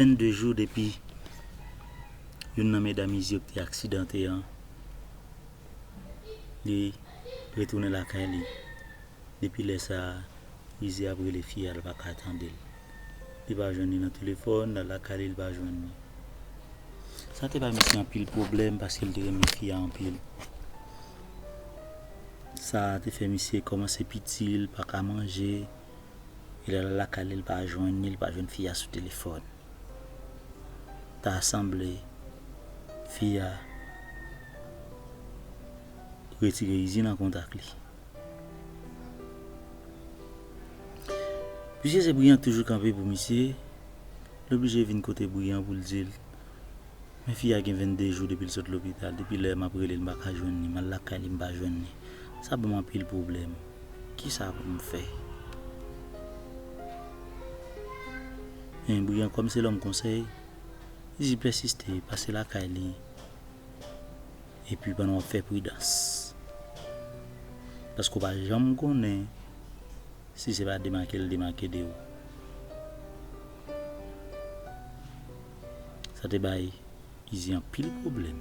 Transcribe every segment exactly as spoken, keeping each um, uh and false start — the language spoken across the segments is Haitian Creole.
Vennde jou depi youn nan medam Izi yo ki te aksidante an, li retounen lakay li. Depi lè sa a, Izi ap rele fi a, li pa ka tande l. Li pa jwenn li nan telefòn, nan lakay li, li pa jwenn li. Sa te bay misye anpil pwoblèm paske l te renmen fi a anpil. Sa te fè misye kòmanse piti, li pa ka manje. E lè l al lakay li, li pa jwenn li, li pa jwenn fi a sou telefòn. Ta sanble fi a retire Izi nan kontak li. Piske se Brian k toujou kanpe pou misye, l oblije vin kote Brian pou l di l, men fi a gen vennde jou depi l sot lopital, depi lè m ap rele l, m pa ka jwenn li, m al lakay li, m pa jwenn li. Sa ban m anpil pwoblèm. Kisa pou m fè? Men Brian, kòm se lòm konsèy, li di pèsiste, pase lakay li. Epi pandan w ap fè pridans. Paske w pa janm konnen si se pa demake l demake de ou. Sa te bay Izi anpil pwoblèm.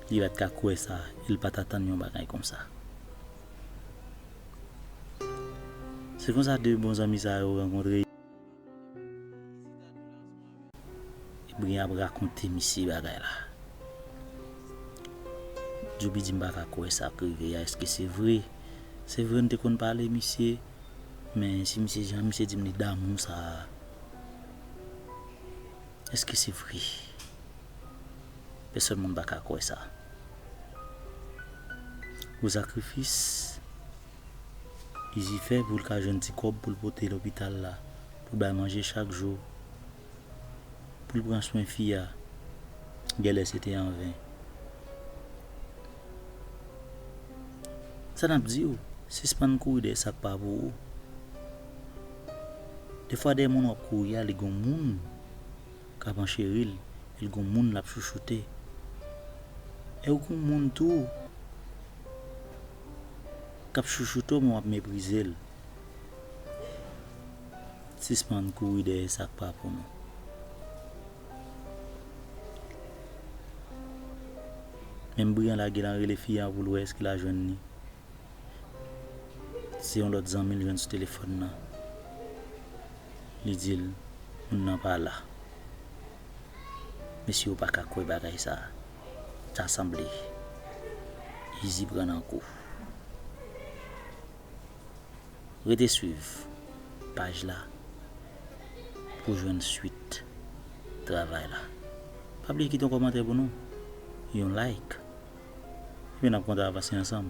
Li pa t ka kwè sa, e l pa t atann yon bagay konsa. Se konsa de bon zanmi sa yo rankontre. Brian ap rakonte misye bagay la. Djoubi di, "M pa ka kwè sa k rive a, èske se vre? Se vre n te konn pale, misye, men si misye, jan misye di m li damou sa a, èske se vre?" Pèsòn moun pa ka kwè sa. Gwo sakrifis Izi fè pou l ka jwenn ti kòb pou l pote lopital la, pou l bay manje chak jou, pou l pran swen fi a, genlè se te anven. Sa n ap di w, sispann kouri dèyè sa k pa pou ou. Defwa dèyè moun w ap kouri a, li gon moun k ap ancheri l, e l gon moun l ap chouchoute. E w gon moun tou k ap chouchoute w, men w ap meprize l. Sispann kouri dèyè sa k pa pou nou. Menm Brian lage l an rele fi an pou l wè èske l a jwenn li. Se yon lòt zanmi l jwenn sou telefòn nan. Li di l, moun nan pa la. Mesye, ou pa ka kwè bagay sa. Ta sanble Izi pran nan kou. Rete swiv paj la pou jwenn swit travay la. Pa bliye kite yon kòmantè pou nou, yon like. Epi n ap kontan avanse ansanm.